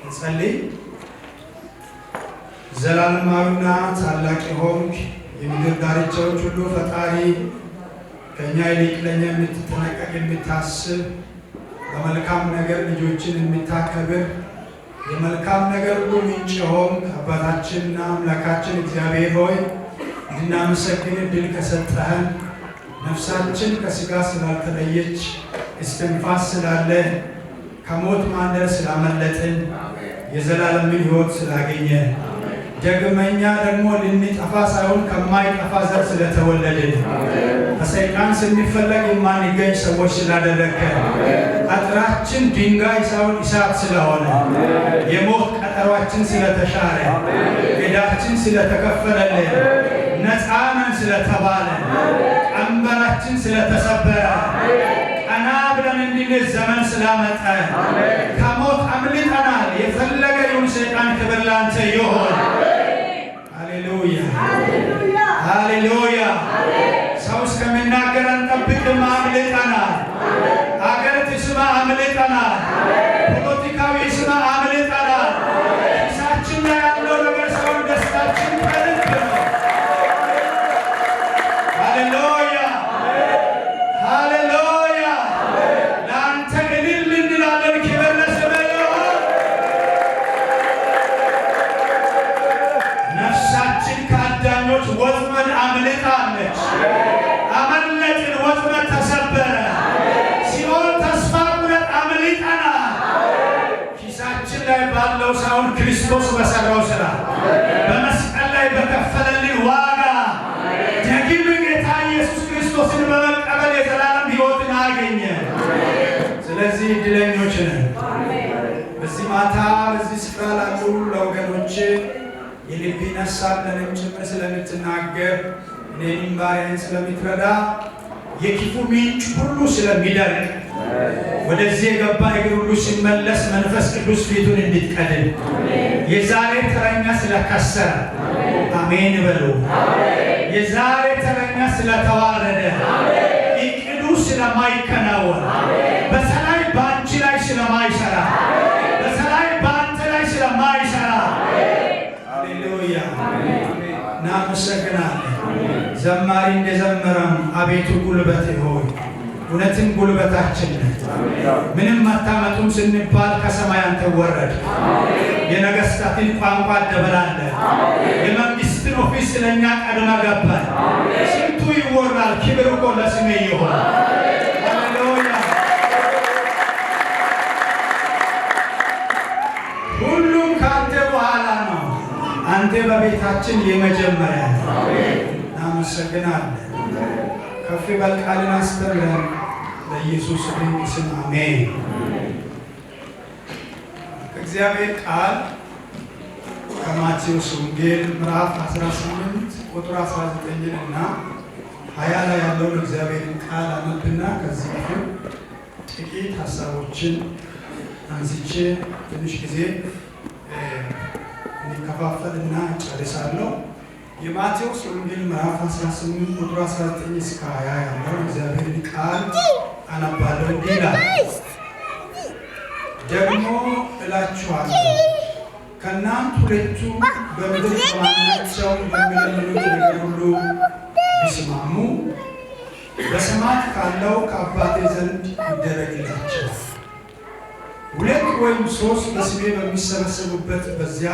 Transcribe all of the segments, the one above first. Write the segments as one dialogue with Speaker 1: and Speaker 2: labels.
Speaker 1: እንጸልይ። ዘላለማዊና ታላቅ የሆንክ የምድር ዳርቻዎች ሁሉ ፈጣሪ፣ ከእኛ ይልቅ ለእኛ የምትጠነቀቅ፣ የምታስብ፣ በመልካም ነገር ልጆችን የምታከብር፣ የመልካም ነገር ሁሉ ምንጭ የሆንክ አባታችንና አምላካችን እግዚአብሔር ሆይ፣ እንድናመሰግን እድል ከሰጠህን፣ ነፍሳችን ከስጋ ስላልተለየች፣ እስትንፋስ ስላለ፣ ከሞት ማንደር ስላመለጥን፣ የዘላለምን ሕይወት ስላገኘን፣ ደግመኛ ደግሞ ልንጠፋ ሳይሆን ከማይጠፋ ዘር ስለተወለድን፣ ከሰይጣን ስንፈለግ የማንገኝ ሰዎች ስላደረግከን፣ አጥራችን ድንጋይ ሳይሆን እሳት ስለሆነ፣ የሞት ቀጠሯችን ስለተሻረ፣ ዕዳችን ስለተከፈለልን፣ ነፃ ነን ስለተባለ፣ ቀንበራችን ስለተሰበረ፣ ቀና ብለን እንድንል ዘመን ስላመጠን ከሞት አምልጠናል። የፈለገ ይሁን ሰይጣን፣ ክብር ላንተ ይሁን። ሃሌሉያ፣ ሃሌሉያ። ሰው እስከሚናገር አንጠብቅም፣ አምልጠናል። አገር ትስማ፣ አምልጠናል። ፖለቲካዊ ስማ፣ አምልጠናል። ኪሳችን ላይ ያለው ነገር ሳይሆን ደስታችን ከልብ ነው። ሃሌሉያ፣ ሃሌሉያ። ለአንተ እልል እንላለን። ክብር ለስምህ ይሁን። ነፍሳችን ከአዳኞች ወጥመድ አምልጣለች። አመለጥን፣ ወጥመድ ተሰበረ። ሲኦል ተስፋ ቁረጥ፣ አምልጠናል። ኪሳችን ላይ ባለው ሳይሆን ክርስቶስ በሰራው ስራ፣ በመስቀል ላይ በከፈለልን ዋጋ፣ ደግም ጌታ ኢየሱስ ክርስቶስን በመቀበል የዘላለም ሕይወትን አገኘ። ስለዚህ እድለኞች ነን። በዚህ ማታ በዚህ ስፍራ ላሉ ለወገኖች የልብህን ሐሳብ ለእኔም ጭምር ስለምትናገር፣ እኔንም ባሪያህን ስለምትረዳ፣ የክፉ ምንጭ ሁሉ ስለሚደርቅ፣ ወደዚህ የገባ እግር ሁሉ ሲመለስ መንፈስ ቅዱስ ፊቱን እንድትቀድም፣ የዛሬ ተረኛ ስለከሰረ አሜን በሉ። የዛሬ ተረኛ ስለተዋረደ፣ እቅዱ ስለማይከናወን፣ በተለይ በአንቺ ላይ ስለማይሰራ፣ በተለይ በአንተ ላይ ስለማይሰራ፣ ሃሌሉያ፣ እናመሰግናለን። ዘማሪ እንደዘመረም አቤቱ ጉልበቴ ሆይ፣ እውነትም ጉልበታችን ነህ። ምንም አታመጡም ስንባል ከሰማይ አንተ ወረድክ። የነገስታትን ቋንቋ አደበላለህ። የመንግስትን office ስለኛ ቀድመህ ገባህ። ስንቱ ይወራል። ክብር እኮ ለስምህ ይሆን። ሃሌሉያ። ሁሉም ከአንተ በኋላ ነው። አንተ በቤታችን የመጀመሪያ ነህ። እናመሰግናለን። ከፍ በል፣ ቃልን አስተምረን። በኢየሱስ ድንቅ ስም አሜን። ከእግዚአብሔር ቃል ከማቴዎስ ወንጌል ምዕራፍ 18 ቁጥር 19 እና 20 ላይ ያለውን እግዚአብሔርን ቃል አነብና ከዚህ ክፍል ጥቂት ሀሳቦችን አንስቼ ትንሽ ጊዜ እንከፋፈልና ጨርሳለሁ። የማቴዎስ ወንጌል ምዕራፍ 18 ቁጥር 19 እስከ 20 ያለውን እግዚአብሔርን ቃል አነባለሁ። እንዲህ ይላል፣ ደግሞ እላችኋለሁ፣ ከእናንተ ሁለቱ በምድር በማናቸውም በሚለምኑት ነገር ሁሉ ቢስማሙ በሰማያት ካለው ከአባቴ ዘንድ ይደረግላቸዋል። ሁለት ወይም ሶስት በስሜ በሚሰበሰቡበት በዚያ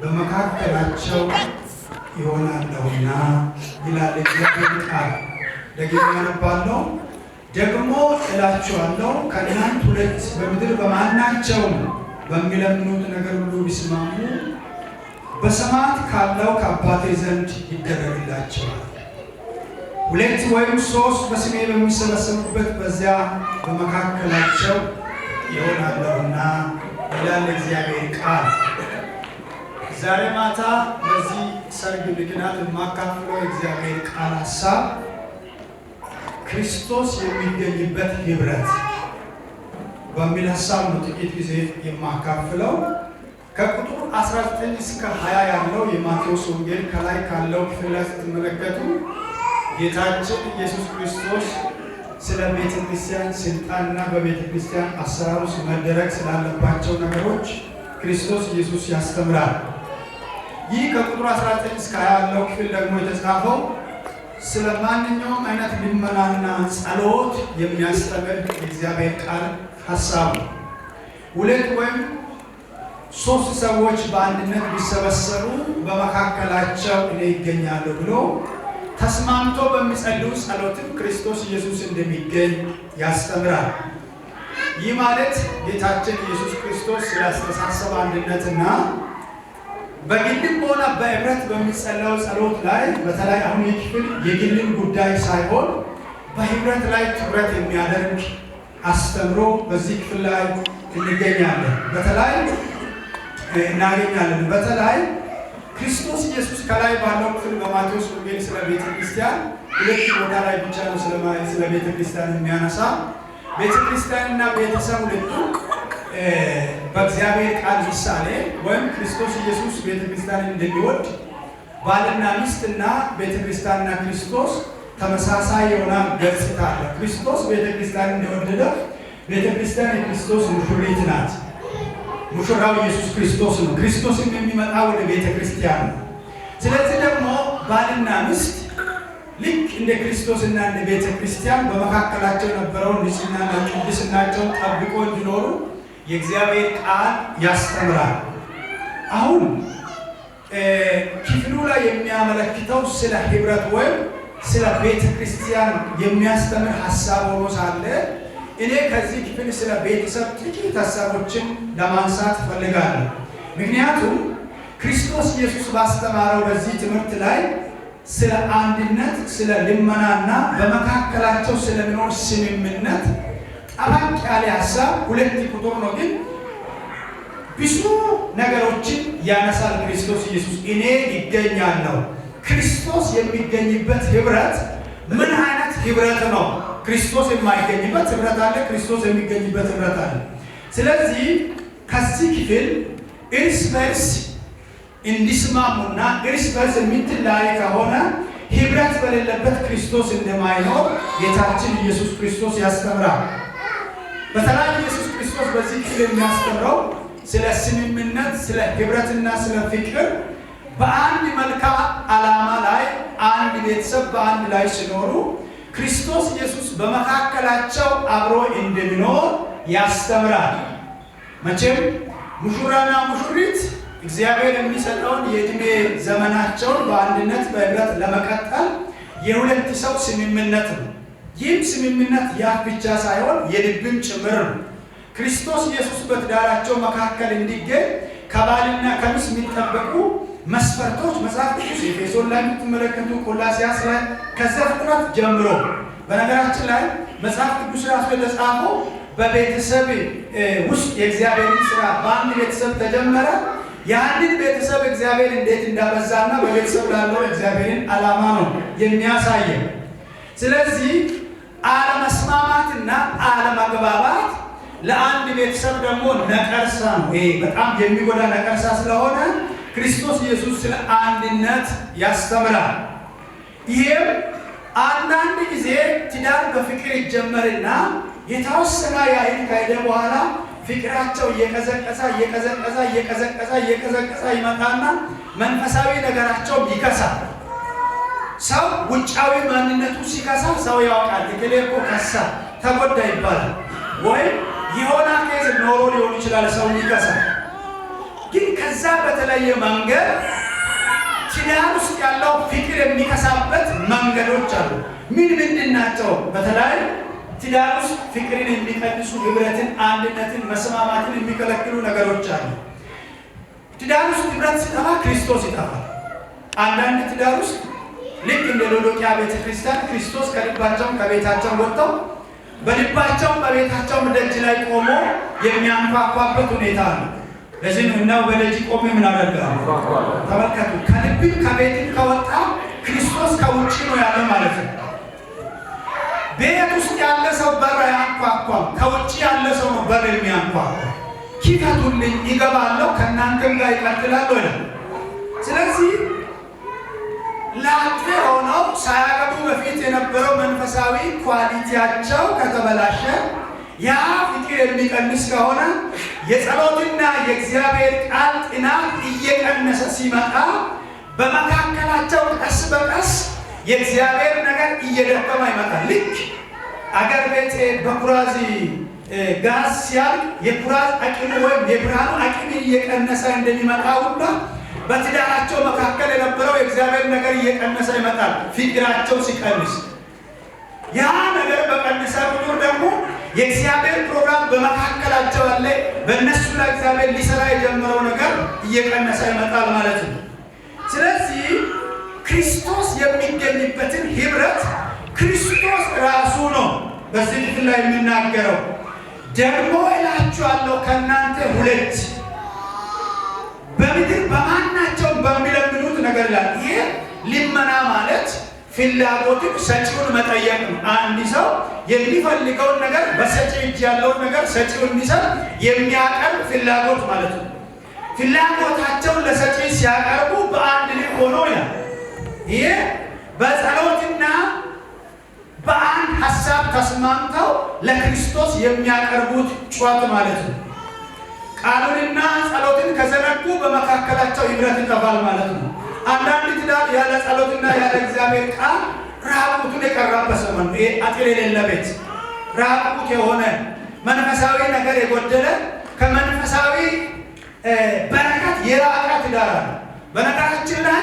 Speaker 1: በመካከላቸው ይሆናለሁና ይላል እግዚአብሔር ቃል። ደግሜ አነባለሁ። ደግሞ እላችኋለሁ፣ ከእናንተ ሁለት በምድር በማናቸውም በሚለምኑት ነገር ሁሉ ቢስማሙ በሰማያት ካለው ከአባቴ ዘንድ ይደረግላቸዋል። ሁለት ወይም ሶስት በስሜ በሚሰበሰቡበት በዚያ በመካከላቸው ይሆናለሁና ይላል እግዚአብሔር ቃል። ዛሬ ማታ በዚህ ሰርግ ምክንያት የማካፍለው የእግዚአብሔር ቃል ሀሳብ ክርስቶስ የሚገኝበት ህብረት በሚል ሀሳብ ነው ጥቂት ጊዜ የማካፍለው። ከቁጥር 19 እስከ 20 ያለው የማቴዎስ ወንጌል ከላይ ካለው ክፍል ላይ ስትመለከቱ ጌታችን ኢየሱስ ክርስቶስ ስለ ቤተ ክርስቲያን ስልጣንና በቤተ ክርስቲያን አሰራር ውስጥ መደረግ ስላለባቸው ነገሮች ክርስቶስ ኢየሱስ ያስተምራል። ይህ ከቁጥር 19 እስከ 20 ያለው ክፍል ደግሞ የተጻፈው ስለ ማንኛውም አይነት ልመናና ጸሎት የሚያስተምር የእግዚአብሔር ቃል ሀሳብ ነው። ሁለት ወይም ሶስት ሰዎች በአንድነት ቢሰበሰቡ በመካከላቸው እኔ ይገኛለሁ ብሎ ተስማምቶ በሚጸልዩ ጸሎትም ክርስቶስ ኢየሱስ እንደሚገኝ ያስተምራል። ይህ ማለት ጌታችን ኢየሱስ ክርስቶስ ስለ አስተሳሰብ አንድነትና በግልም ሆነ በህብረት በሚጸለየው ጸሎት ላይ፣ በተለይ አሁን ይህ ክፍል የግልን ጉዳይ ሳይሆን በህብረት ላይ ትኩረት የሚያደርግ አስተምሮ በዚህ ክፍል ላይ እንገኛለን። በተለይ እናገኛለን። በተለይ ክርስቶስ ኢየሱስ ከላይ ባለው ክፍል በማቴዎስ ወንጌል ስለ ቤተ ክርስቲያን ሁለት ቦታ ላይ ብቻ ነው ስለ ቤተ ክርስቲያን የሚያነሳ። ቤተ ክርስቲያንና ቤተሰብ ሁለቱ በእግዚአብሔር ቃል ምሳሌ ወይም ክርስቶስ ኢየሱስ ቤተ ክርስቲያንን እንደሚወድ፣ ባልና ሚስትና ቤተ ክርስቲያንና ክርስቶስ ተመሳሳይ የሆነ ገጽታ አለ። ክርስቶስ ቤተ ክርስቲያን እንደወደደ ቤተ ክርስቲያን የክርስቶስ ሙሽሪት ናት። ሙሽራው ኢየሱስ ክርስቶስ ነው። ክርስቶስም የሚመጣ ወደ ቤተ ክርስቲያን ነው። ስለዚህ ደግሞ ባልና ሚስት ልክ እንደ ክርስቶስና እንደ ቤተ ክርስቲያን በመካከላቸው የነበረውን ንጽሕናና ቅድስናቸውን ጠብቆ እንዲኖሩ የእግዚአብሔር ቃል ያስተምራል። አሁን ክፍሉ ላይ የሚያመለክተው ስለ ህብረት ወይም ስለ ቤተ ክርስቲያን የሚያስተምር ሀሳብ ሆኖ ሳለ እኔ ከዚህ ክፍል ስለ ቤተሰብ ጥቂት ሀሳቦችን ለማንሳት እፈልጋለሁ። ምክንያቱም ክርስቶስ ኢየሱስ ባስተማረው በዚህ ትምህርት ላይ ስለ አንድነት፣ ስለ ልመናና በመካከላቸው ስለሚኖር ስምምነት ጠበቅ ያለ ሀሳብ፣ ሁለት ቁጥር ነው፣ ግን ብዙ ነገሮችን ያነሳል። ክርስቶስ ኢየሱስ እኔ ይገኛለሁ። ክርስቶስ የሚገኝበት ህብረት ምን አይነት ህብረት ነው? ክርስቶስ የማይገኝበት ህብረት አለ፣ ክርስቶስ የሚገኝበት ህብረት አለ። ስለዚህ ከዚህ ክፍል እርስ በርስ እንዲስማሙና እርስ በርስ የምትለያይ ከሆነ ህብረት በሌለበት ክርስቶስ እንደማይኖር ጌታችን ኢየሱስ ክርስቶስ ያስተምራል። በተለይ ኢየሱስ ክርስቶስ በዚህ ክፍል የሚያስተምረው ስለ ስምምነት፣ ስለ ህብረትና ስለ ፍቅር፣ በአንድ መልካም ዓላማ ላይ አንድ ቤተሰብ በአንድ ላይ ሲኖሩ ክርስቶስ ኢየሱስ በመካከላቸው አብሮ እንደሚኖር ያስተምራል። መቼም ሙሽራና ሙሽሪት እግዚአብሔር የሚሰጠውን የዕድሜ ዘመናቸውን በአንድነት በህብረት ለመቀጠል የሁለት ሰው ስምምነት ነው። ይህም ስምምነት የአፍ ብቻ ሳይሆን የልብም ጭምር ነው። ክርስቶስ ኢየሱስ በትዳራቸው መካከል እንዲገኝ ከባልና ከሚስት የሚጠበቁ መስፈርቶች መጽሐፍ ቅዱስ ኤፌሶን ላይ የምትመለከቱ፣ ቆላስይስ ላይ፣ ከዘፍጥረት ጀምሮ። በነገራችን ላይ መጽሐፍ ቅዱስ ራሱ የተጻፈው በቤተሰብ ውስጥ የእግዚአብሔርን ስራ በአንድ ቤተሰብ ተጀመረ። ያንን ቤተሰብ እግዚአብሔር እንዴት እንዳበዛና በቤተሰብ ላለው እግዚአብሔርን ዓላማ ነው የሚያሳየው። ስለዚህ አለመስማማትና አለመግባባት ለአንድ ቤተሰብ ደግሞ ነቀርሳ ነው። ይሄ በጣም የሚጎዳ ነቀርሳ ስለሆነ ክርስቶስ ኢየሱስ ስለ አንድነት ያስተምራል። ይሄም አንዳንድ ጊዜ ትዳር በፍቅር ይጀመርና የተወሰነ ያህል ከሄደ በኋላ ፍቅራቸው እየቀዘቀዘ እየቀዘቀዘ እየቀዘቀዘ እየቀዘቀዘ ይመጣና መንፈሳዊ ነገራቸው ይከሳል። ሰው ውጫዊ ማንነቱ ሲከሳ ሰው ያውቃል። እከሌ እኮ ከሳ፣ ተጎዳ ይባላል። ወይም የሆነ case ኖሮ ሊሆን ይችላል ሰው ይከሳ። ግን ከዛ በተለየ መንገድ ትዳር ውስጥ ያለው ፍቅር የሚከሳበት መንገዶች አሉ። ምን ምንድን ናቸው? በተለይ ትዳር ውስጥ ፍቅርን የሚቀንሱ፣ ህብረትን፣ አንድነትን፣ መስማማትን የሚከለክሉ ነገሮች አሉ። ትዳር ውስጥ ህብረት ሲጠፋ ክርስቶስ ይጠፋል። አንዳንድ ትዳር ውስጥ ልክ እንደ ሎዶቅያ ቤተክርስቲያን ክርስቶስ ከልባቸውም ከቤታቸው ወጥተው በልባቸውም በቤታቸውም ደጅ ላይ ቆሞ የሚያንኳኳበት ሁኔታ ነው። ለዚህ ነው እና በደጅ ቆሜ ምን አደርጋለሁ? ተመልከቱ፣ ከልብም ከቤትም ከወጣ ክርስቶስ ከውጭ ነው ያለ ማለት ነው። ቤት ውስጥ ያለ ሰው በር አያንኳኳም። ከውጭ ያለ ሰው ነው በር የሚያንኳኳ። ክፈቱልኝ፣ ይገባለሁ፣ ከእናንተም ጋር ይቀጥላለሁ ይላል። ስለዚህ ላጤ ሆነው ሳያገቡ በፊት የነበረው መንፈሳዊ quality ያቸው ከተበላሸ፣ ያ ፍቅር የሚቀንስ ከሆነ የጸሎትና የእግዚአብሔር ቃል ጥናት እየቀነሰ ሲመጣ በመካከላቸው ቀስ በቀስ የእግዚአብሔር ነገር እየደከመ ይመጣል። ልክ አገር ቤት በኩራዝ ጋዝ ሲያልቅ የኩራዝ አቅም ወይም የብርሃኑ አቅም እየቀነሰ እንደሚመጣ ሁሉ በትዳራቸው መካከል የነበረው የእግዚአብሔር ነገር እየቀነሰ ይመጣል። ፍቅራቸው ሲቀንስ፣ ያ ነገር በቀነሰ ቁጥር ደግሞ የእግዚአብሔር ፕሮግራም በመካከላቸው አለ። በእነሱ ላይ እግዚአብሔር ሊሰራ የጀመረው ነገር እየቀነሰ ይመጣል ማለት ነው። ስለዚህ ክርስቶስ የሚገኝበትን ህብረት ክርስቶስ ራሱ ነው በዚህ ክፍል ላይ የሚናገረው። ደግሞ እላችኋለሁ ከእናንተ ሁለት በምድር በማናቸውም በሚለምኑት ነገር ይላል። ይሄ ልመና ማለት ፍላጎትን ሰጪውን መጠየቅ ነው። አንድ ሰው የሚፈልገውን ነገር፣ በሰጪ እጅ ያለውን ነገር ሰጪው እንዲሰጥ የሚያቀርብ ፍላጎት ማለት ነው። ፍላጎታቸውን ለሰጪ ሲያቀርቡ በአንድ ልብ ሆኖ ይላል። ይሄ በጸሎትና በአንድ ሀሳብ ተስማምተው ለክርስቶስ የሚያቀርቡት ጩኸት ማለት ነው። ቃሉንና ጸሎትን ከዘነጉ በመካከላቸው ህብረት ይጠፋል ማለት ነው። አንዳንድ ትዳር ያለ ጸሎትና ያለ እግዚአብሔር ቃል ራቁቱን የቀረበት ዘመን ነው። ይሄ አጥር የሌለ ቤት፣ ራቁት የሆነ፣ መንፈሳዊ ነገር የጎደለ፣ ከመንፈሳዊ በረከት የራቀ ትዳር አለ። በነገራችን ላይ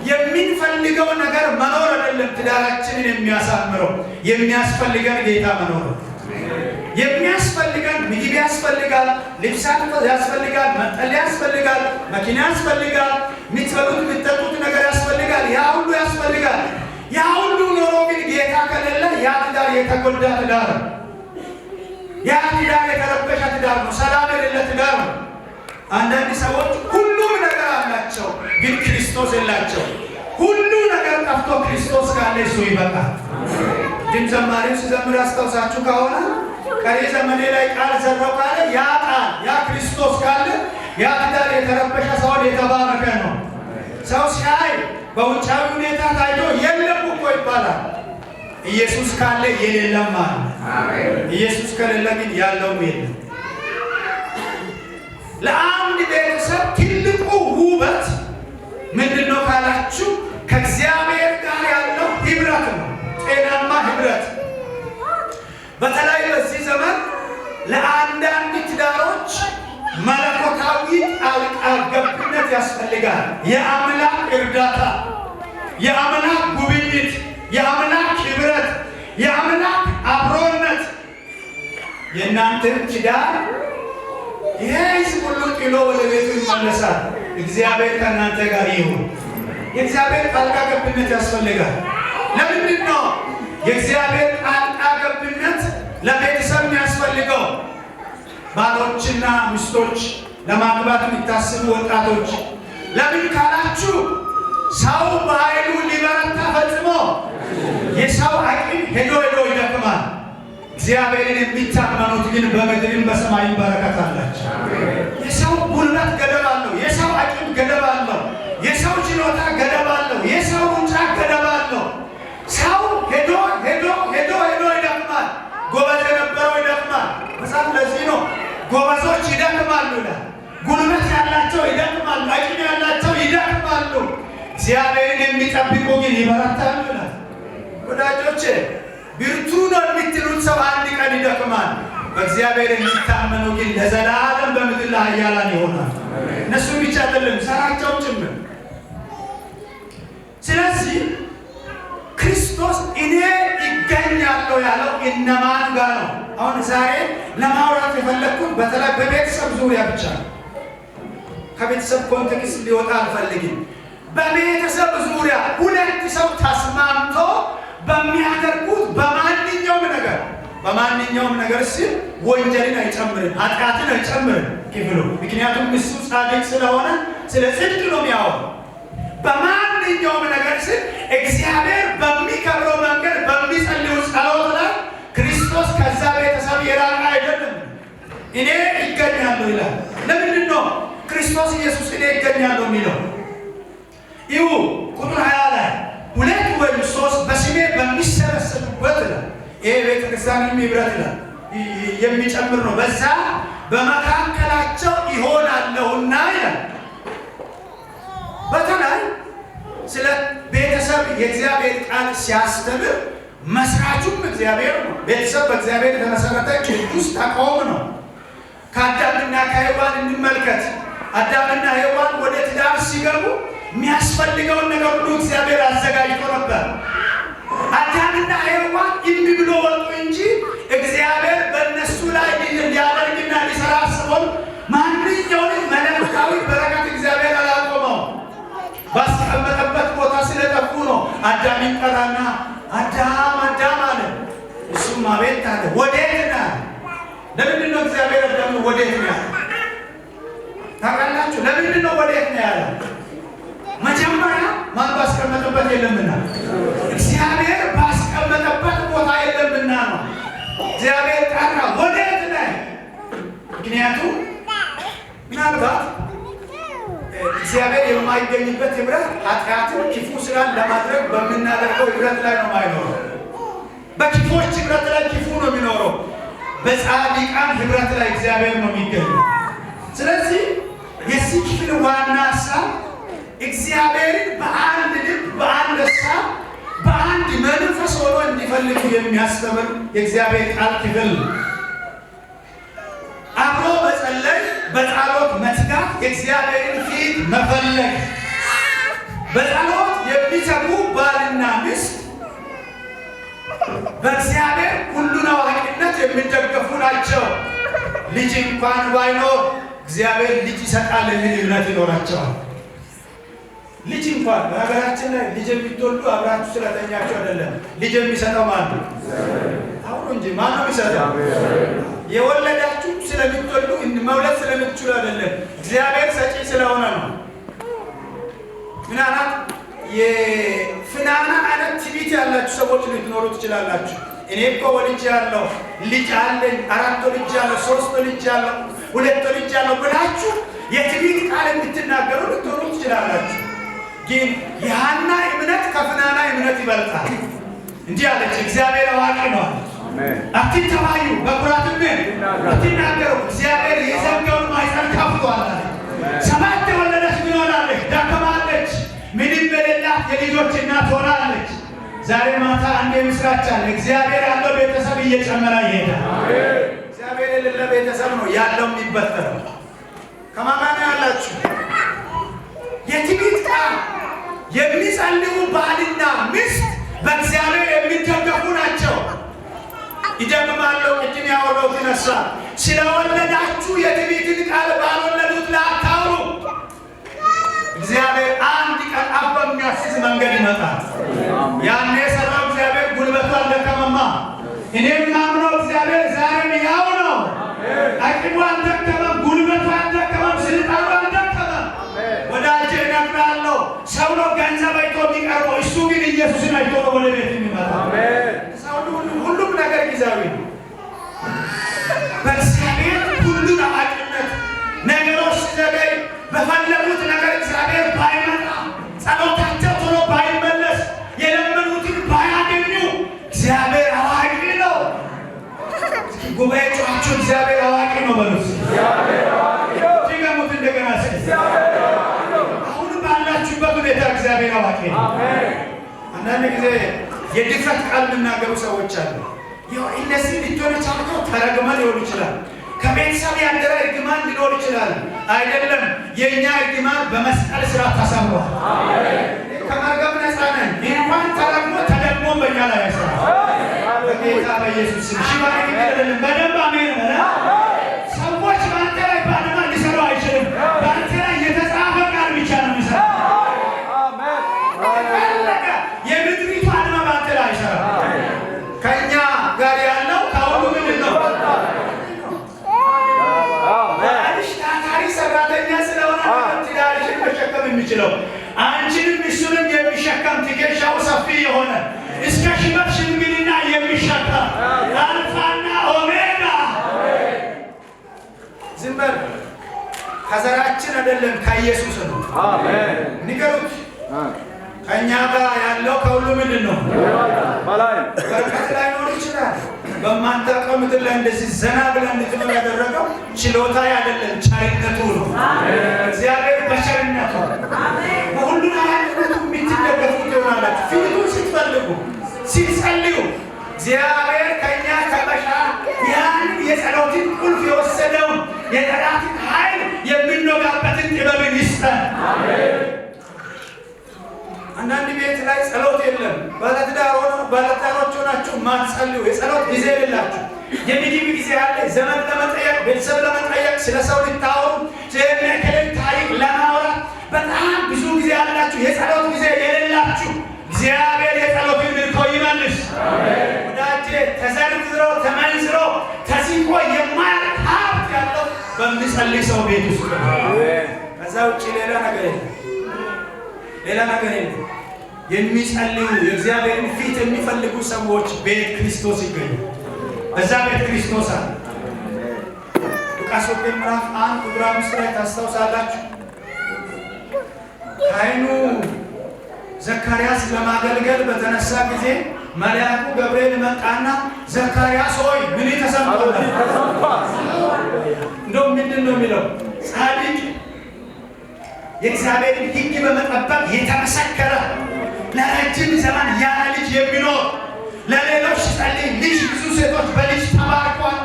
Speaker 1: የምንፈልገው ነገር መኖር አይደለም ትዳራችንን የሚያሳምረው፣ የሚያስፈልገን ጌታ መኖር ነው። የሚያስፈልገን ምግብ ያስፈልጋል፣ ልብስ ያስፈልጋል፣ መጠለያ ያስፈልጋል፣ መኪና ያስፈልጋል፣ የምትበሉት የምትጠጡት ነገር ያስፈልጋል። ያ ሁሉ ያስፈልጋል። ያ ሁሉ ኖሮ ግን ጌታ ከሌለ ያ ትዳር የተጎዳ ትዳር ነው። ያ ትዳር የተረበሸ ትዳር ነው። ሰላም የሌለ ትዳር ነው። አንዳንድ ሰዎች ሁሉም ነገር አላቸው፣ ግን ክርስቶስ የላቸው። ሁሉ ነገር ጠፍቶ ክርስቶስ ካለ እሱ ይበቃል። ግን ዘማሪው ሲዘምር ያስታውሳችሁ ከሆነ ቀሪ ዘመኔ ላይ ቃል ዘራው ካለ፣ ያ ቃል ያ ክርስቶስ ካለ ያ ትዳር የተረበሸ ሰውን የተባረከ ነው። ሰው ሲያይ በውጫዊ ሁኔታ ታይቶ የለም እኮ ይባላል። ኢየሱስ ካለ የሌለም አለ። ኢየሱስ ከሌለ ግን ያለውም የለም። ለአንድ ቤተሰብ ትልቁ ውበት ምንድን ነው ካላችሁ ከእግዚአብሔር ጋር ያለው ህብረት ነው። ጤናማ ህብረት። በተለይ በዚህ ዘመን ለአንዳንድ ትዳሮች መለኮታዊ ጣልቃ ገብነት ያስፈልጋል። የአምላክ እርዳታ፣ የአምላክ ጉብኝት፣ የአምላክ ህብረት፣ የአምላክ አብሮነት። የእናንተን ትዳር ይሄ ህዝብ ሁሉ ጥሎ ወደ ቤቱ ይመለሳል። እግዚአብሔር ከእናንተ ጋር ይሁን። የእግዚአብሔር ጣልቃ ገብነት ያስፈልጋል። ለምንድን ነው የእግዚአብሔር ጣልቃ ገብነት ለቤተሰብ የሚያስፈልገው? ባሎችና ሚስቶች፣ ለማግባት የሚታስቡ ወጣቶች፣ ለምን ካላችሁ ሰው በኃይሉ ሊበረታ ፈጽሞ፣ የሰው አቅም ሄዶ ሄዶ ይደክማል። እግዚአብሔርን የሚታመኑት ግን በምድርም በሰማይም በረከት አላቸው። የሰው ጉልበት ገደብ አለው። የሰው አቅም ገደብ አለው። የሰው ችሎታ ገደብ አለው። የሰው ሩጫ ገደብ አለው። ሰው ሄዶ ሄዶ ሄዶ ሄዶ ይደክማል። ጎበዝ የነበረው ይደክማል። መጽሐፍ ለዚህ ነው ጎበዞች ይደክማሉ ይላል። ጉልበት ያላቸው ይደክማሉ፣ አቅም ያላቸው ይደክማሉ። እግዚአብሔርን የሚጠብቁ ግን ይበረታሉ ይላል። ወዳጆቼ፣ ብርቱ ነው የምትሉት ሰው አንድ ቀን ይደክማል። በእግዚአብሔር የሚታመኑ ግን ለዘላለም በምድር ላይ ኃያላን ይሆናል። እነሱ ብቻ አይደለም፣ ዘራቸውም ጭምር። ስለዚህ ክርስቶስ እኔ እገኛለሁ ያለው እነማን ጋር ነው? አሁን ዛሬ ለማውራት የፈለግኩት በተለይ በቤተሰብ ዙሪያ ብቻ ነው። ከቤተሰብ context ሊወጣ አልፈልግም። በቤተሰብ ዙሪያ ሁለት ሰው ተስማምቶ በሚያደርጉት በማንኛውም ነገር፣ በማንኛውም ነገር ሲል ወንጀልን አይጨምርም፣ ኃጢአትን አይጨምርም ክፍሉ። ምክንያቱም እሱ ጻድቅ ስለሆነ ስለ ጽድቅ ነው የሚያወራው። በማንኛውም ነገር ሲል እግዚአብሔር በሚከብረው መንገድ በሚጸልዩ ጸሎት ላይ ክርስቶስ ከዛ ቤተሰብ የራቀ አይደለም። እኔ እገኛለሁ ይላል። ለምንድን ነው ክርስቶስ ኢየሱስ እኔ እገኛለሁ የሚለው? ይሁ ቁጥር 20 ላይ ሁለት ወይም ሶስት በስሜ በሚሰበሰቡበት ይላል። ይሄ ቤተክርስቲያንን ህብረት ይላል የሚጨምር ነው። በዛ በመካከላቸው ይሆናለሁና ይላል። በተለይ ስለ ቤተሰብ የእግዚአብሔር ቃል ሲያስተምር መስራቹም እግዚአብሔር ነው። ቤተሰብ በእግዚአብሔር የተመሰረተ ቅዱስ ተቋም ነው። ከአዳምና ከሔዋን እንመልከት። አዳምና ሔዋን ወደ ትዳር ሲገቡ የሚያስፈልገውን ነገር ሁሉ እግዚአብሔር አዘጋጅቶ ነበር። አዳምና ሔዋን እምቢ ብሎ ወጡ እንጂ እግዚአብሔር በእነሱ ላይ ሊያደርግና ሊሰራ አስቦ ማንኛውንም መለኮታዊ በረከት እግዚአብሔር አላቆመው። ባስቀመጠበት ቦታ ስለጠፉ ነው። አዳምን ጠራና አዳም አዳም አለ። እሱም አቤት አለ። ወዴት ነህ? ለምንድን ነው እግዚአብሔር አዳምን ወዴት ነው ያለው? ታውቃላችሁ? ለምንድን ነው ወዴት ነው ያለው? መጀመሪያ ማን ባስቀመጠበት የለምና፣ እግዚአብሔር ባስቀመጠበት ቦታ የለምና ነው። እግዚአብሔር ጠራ፣ ወዴት ነህ? ምክንያቱም ምናልባት እግዚአብሔር የማይገኝበት ህብረት ኃጢአትን፣ ክፉ ስራን ለማድረግ በምናደርገው ህብረት ላይ ነው የማይኖረው። በክፉዎች ህብረት ላይ ክፉ ነው የሚኖረው። በጻድቃን ህብረት ላይ እግዚአብሔር ነው የሚገኘው። ስለዚህ የዚህ ክፍል ዋና ሀሳብ እግዚአብሔርን በአንድ ልብ፣ በአንድ ሀሳብ፣ በአንድ መንፈስ ሆኖ እንዲፈልጉ የሚያስተምር የእግዚአብሔር ቃል ክፍል ነው። አብሮ መጸለይ፣ በጸሎት መትጋት፣ የእግዚአብሔርን ፊት መፈለግ። በጸሎት የሚተጉ ባልና ሚስት በእግዚአብሔር ሁሉን አዋቂነት የሚደገፉ ናቸው። ልጅ እንኳን ባይኖር እግዚአብሔር ልጅ ይሰጣል የሚል እምነት ይኖራቸዋል። ልጅ እንኳን፣ በሀገራችን ላይ ልጅ የሚትወልዱ አብራችሁ ስለተኛችሁ አይደለም። ልጅ የሚሰጠው ማን ነው? አሁኑ እንጂ ማን ነው የሚሰጠው? የወለዳችሁ ስለምትወልዱ፣ መውለድ ስለምትችሉ አይደለም። እግዚአብሔር ሰጪ ስለሆነ ነው። ምናልባት የፍናና አይነት ትዕቢት ያላችሁ ሰዎች ልትኖሩ ትችላላችሁ። እኔ እኮ ወልጅ ያለው ልጅ አለኝ፣ አራት ልጅ ያለው፣ ሶስት ልጅ ያለው፣ ሁለት ልጅ ያለው ብላችሁ የትዕቢት ቃል የምትናገሩ ልትሆኑ ትችላላችሁ። ግን የሐና እምነት ከፍናና እምነት ይበልጣል። እንዲህ አለች፣ እግዚአብሔር አዋቂ ነው አለች። አትተባዩ፣ በኩራትም አትናገሩ፣ እግዚአብሔር የዘጋውን ማኅፀን ከፍቷል አለች። ሰባት የወለደች ምን ሆናለች? ደክማለች። ምንም የሌላት የልጆች እናት ሆናለች። ዛሬ ማታ አንድ የምስራች አለ። እግዚአብሔር ያለው ቤተሰብ እየጨመረ ይሄዳል። እግዚአብሔር የሌለ ቤተሰብ ነው ያለው የሚበተነው። ከማን ጋር ነው ያላችሁ? የትዕቢት ቃል የሚጸልዩ ባልና ሚስት በእግዚአብሔር የሚደገፉ ናቸው። ይደግማለሁ፣ ቅድም ያወራሁት ሀሳብ፣ ስለወለዳችሁ የትዕቢትን ቃል ባልወለዱት ላይ አታውሩ። እግዚአብሔር አንድ ቀን አፍ በሚያስይዝ መንገድ ይመጣል። ያኔ የሰራው እግዚአብሔር ጉልበቱ አልደከመማ። እኔም ማምነው እግዚአብሔር ዛሬም ያው ነው። አቅሙ አልደከመም፣ ጉልበቱ አልደከመም፣ ስልጣኑ አልደከመም። ወዳጄ እነግርሃለሁ፣ ሰው ነው ገንዘብ አይቶ የሚቀርበው፣ እሱ ግን ኢየሱስን አይቶ ነው ወደ ቤት የሚመጣው። ሁሉም ነገር ጊዜያዊ ነው። በእግዚአብሔር ሁሉን አዋቂነት ነገሮች ሲዘገይ፣ በፈለጉት ነገር እግዚአብሔር ባይመጣ፣ ጸሎታቸው ቶሎ ባይመለስ፣ የለመኑትን ባያገኙ እግዚአብሔር አዋቂ ነው። እስኪ ጉባኤ ጮኻችሁ እግዚአብሔር አዋቂ ነው በሉት። ድገሙት እንደገና እስኪ። አሁን ባላችሁበት ሁኔታ እግዚአብሔር አዋቂ ነው። አንዳንድ ጊዜ የድፍረት ቃል የሚናገሩ ሰዎች አሉ። ያው እንደዚህ ልትሆን የቻልከው ተረግመ ሊሆን ይችላል። ከቤተሰብ ያደረ እርግማን ሊኖር ይችላል። አይደለም፣ የእኛ እርግማን በመስቀል ስራ ተሰብሯል። ከመርገም ነፃ ነን። እንኳን ተረግሞ ተደግሞ በእኛ ላይ አይሰራም። በጌታ በኢየሱስ ስም ሽባ ንግግር አይደለም። በደንብ አሜን በላ። ሰዎች በአንተ ላይ ባለማ ሊሰሩ አይችልም። በአንተ ላይ የተጻፈ ቃል ብቻ ነው የሚሰራው። የፈለገ የምድሪቱ አድማ በአንተ ላይ አይሰራም። ከእኛ ጋር ያለው ከአሁኑ ምንድን ነው? ባልሽ ታታሪ ሰራተኛ ስለሆነ ትዳርሽን መሸከም የሚችለው፣ አንቺንም እሱንም የሚሸከም፣ ትከሻው ሰፊ የሆነ፣ እስከ ሽበት ሽምግልና የሚሸከም አልፋና ኦሜጋ። ዝም በል። ከዘራችን አይደለም፣ ከኢየሱስ ነው። ንገሩት። ከእኛ ጋር ያለው ከሁሉ ምንድን ነው? በርቀት ላይኖር ይችላል። በማታውቀው ምድር ላይ እንደዚህ ዘና ብለህ እንድትኖር ያደረገው ችሎታ አይደለም፣ ቸርነቱ ነው። እግዚአብሔር በቸርነቱ በሁሉን ኃያልነቱ የምትደገፉት ትሆናላችሁ። ፊቱን ስትፈልጉ ስትጸልዩ እግዚአብሔር ከእኛ ከመሻ ያንን የጸሎትን ቁልፍ የወሰደውን የጠላትን ኃይል የምንወጋበትን ጥበብን ይስጠን። አንዳንድ ቤት ላይ ጸሎት የለም። ባለትዳሮች ሆናችሁ ማትጸልዩ፣ የጸሎት ጊዜ የሌላችሁ፣ የምግብ ጊዜ አለ። ዘመን ለመጠየቅ፣ ቤተሰብ ለመጠየቅ፣ ስለ ሰው ልታወሩ፣ ስለ እከሌን ታሪክ ለማውራት በጣም ብዙ ጊዜ አላችሁ። የጸሎት ጊዜ የሌላችሁ እግዚአብሔር የጸሎትን ምርኮ ይመልስ። ወዳጄ፣ ተዘርዝሮ ተመንዝሮ ተሲቆ የማያልቅ ሀብት ያለው በሚጸልይ ሰው ቤት ውስጥ ነው። ከዛ ውጭ ሌላ ነገር የለም። ሌላ ነገር የለም። የሚጸልዩ፣ የእግዚአብሔርን ፊት የሚፈልጉ ሰዎች ቤት ክርስቶስ ይገኛል። በዛ ቤት ክርስቶስ አለ። ሉቃስ ወንጌል ምዕራፍ 1 ቁጥር 5 ላይ ታስታውሳላችሁ። ካህኑ ዘካርያስ ለማገልገል በተነሳ ጊዜ መልአኩ ገብርኤል መጣና "ዘካርያስ ሆይ፣ ምን ተሰምቶሃል?" እንደው ምንድን ነው የሚለው? ጻድቅ፣ የእግዚአብሔርን ሕግ በመጠበቅ የተመሰከረ፣ ለረጅም ዘመን ያለ ልጅ የሚኖር፣ ለሌሎች ሲጸልይ ልጅ፣ ብዙ ሴቶች በልጅ ተባርከዋል።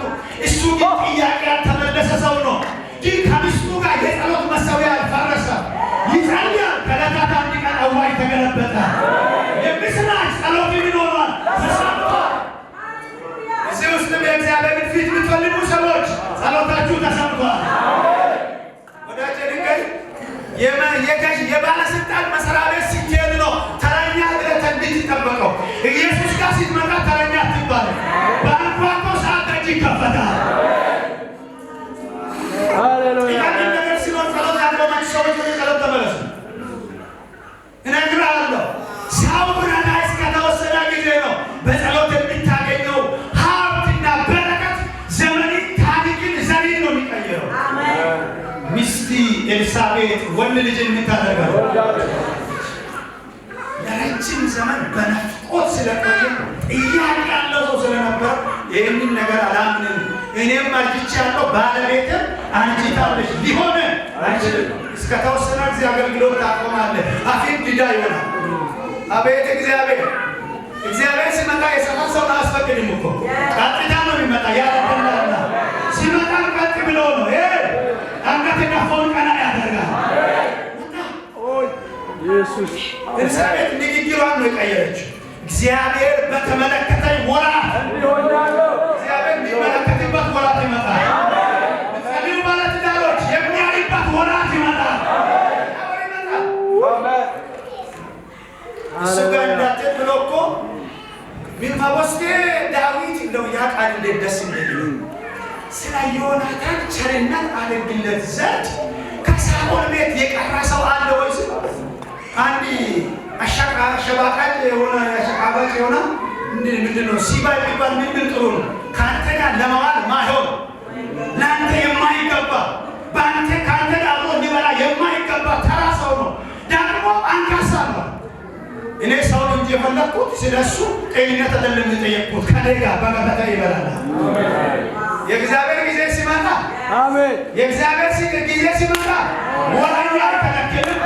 Speaker 1: እሱ ግን ጥያቄ ያልተመለሰ ሰው ነው። ግን ከሚስቱ ጋር የጸሎት መሠዊያ አልፈረሰ፣ ይጸልያል። ከዕለታት አንድ ቀን አዋጅ ተገለበጠ። የምስራች፣ ጸሎት ይኖራል፣ ተሰምቷል። እዚህ ውስጥም የእግዚአብሔርን ፊት የምትፈልጉ ሰዎች ጸሎታችሁ ተሰምቷል። ወዳጄ፣ ድንገት የገዥ የባለስልጣን መስሪያ ቤት ስትሄድ ነው ተረኛ ብለህ እንድትጠበቀው። ኢየሱስ ጋር ስትመጣ ተረኛ አትባልም። በአንኳኳ ሰዓት ደጅ ይከፈታል። ጥቃቅን ነገር ሲኖር ጸሎት ያቆማችሁ ሰዎች ወደ ጸሎት ተመለሱ። እነግርሃለሁ፣ ሰው ብረዳ እስከተወሰነ ጊዜ ነው። በጸሎት የምታገኘው ሀብትና በረከት ዘመንን፣ ታሪክን፣ ዘርን ነው የሚቀይረው። ሚስት ኤልሳቤጥ ወንድ ልጅን የምታደርገው ለረጅም ዘመን በናፍቆት ስለቆየ፣ ጥያቄ ያለው ሰው ስለነበር ይህንን ነገር አላምንም፣ እኔም አርጅቻለሁ፣ ባለቤትም አርጅታለች፣ ሊሆን አይችልም። እስከተወሰነ ጊዜ አገልግሎት ታቆማለህ፣ አፊም ድዳ ይሆናል። አቤት እግዚአብሔር! እግዚአብሔር ሲመጣ የሰፈር ሰውን አያስፈቅድም እኮ፣ ቀጥታ ነው የሚመጣ። ያለደላላ ሲመጣ ቀጥ ብሎ ነው፣ አንገት የደፋውን ቀና ያደርጋል።
Speaker 2: ኢየሱስ።
Speaker 1: ኤልሳቤጥ ንግግሯን ነው የቀየረችው። እግዚአብሔር በተመለከተኝ ወራት። እግዚአብሔር የሚመለከትበት ወራት ይመጣል። ጸልዩ፣ ባለትዳሮች፣ የሚያይበት ወራት ይመጣል። ይመጣል። እሱ ጋር እንዳትሄድ ብሎ እኮ ሜምፊቦስቴ ዳዊት እንደው ያ ቃል እንዴት ደስ እንደሚል፣ ስለ ዮናታን ቸርነት አደርግለት ዘንድ ከሳኦል ቤት የቀረ ሰው አለ ወይ? አንድ አሸባቃጭ የሆነ፣ አሸቃባጭ የሆነ፣ ምንድን ነው ሲባ የሚባል ምን ብል ጥሩ ነው? ከአንተ ጋር ለመዋል ማይሆን፣ ለአንተ የማይገባ፣ በአንተ ከአንተ ጋር አብሮ እንዲበላ የማይገባ ተራ ሰው ነው። ደግሞ አንካሳ ነው። እኔ ሰውን እንጂ የፈለግኩት ስለ እሱ ጤንነት አይደለም የጠየቅኩት። ከኔ ጋር በገበታ ይበላል። የእግዚአብሔር ጊዜ ሲመጣ
Speaker 2: አሜን።
Speaker 1: የእግዚአብሔር ጊዜ ሲመጣ ወረኛ አይከለክልም፣